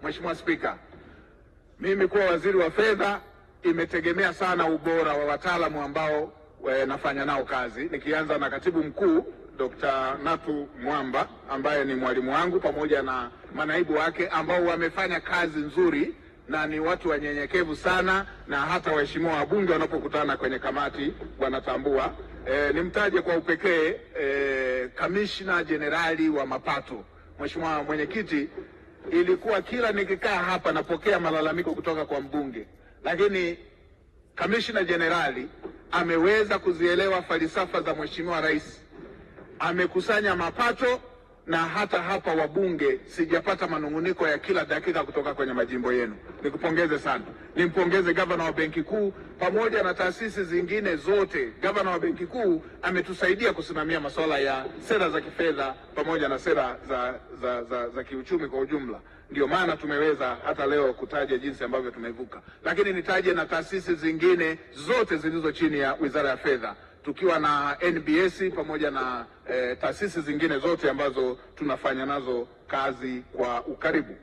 Mheshimiwa Spika, mimi kuwa waziri wa fedha imetegemea sana ubora wa wataalamu ambao nafanya nao kazi, nikianza na katibu mkuu Dr. Natu Mwamba ambaye ni mwalimu wangu pamoja na manaibu wake ambao wamefanya kazi nzuri na ni watu wanyenyekevu sana, na hata waheshimiwa wabunge wanapokutana kwenye kamati wanatambua. Nimtaje kwa upekee kamishna jenerali wa mapato. Mheshimiwa Mwenyekiti, ilikuwa kila nikikaa hapa napokea malalamiko kutoka kwa mbunge, lakini kamishna jenerali ameweza kuzielewa falsafa za Mheshimiwa Rais, amekusanya mapato na hata hapa wabunge sijapata manunguniko ya kila dakika kutoka kwenye majimbo yenu. Nikupongeze sana, nimpongeze gavana wa Benki Kuu pamoja na taasisi zingine zote. Gavana wa Benki Kuu ametusaidia kusimamia masuala ya sera za kifedha pamoja na sera za kiuchumi kwa ujumla. Ndio maana tumeweza hata leo kutaja jinsi ambavyo tumevuka, lakini nitaje na taasisi zingine zote zilizo chini ya Wizara ya Fedha tukiwa na NBS pamoja na taasisi zingine zote ambazo tunafanya nazo kazi kwa ukaribu.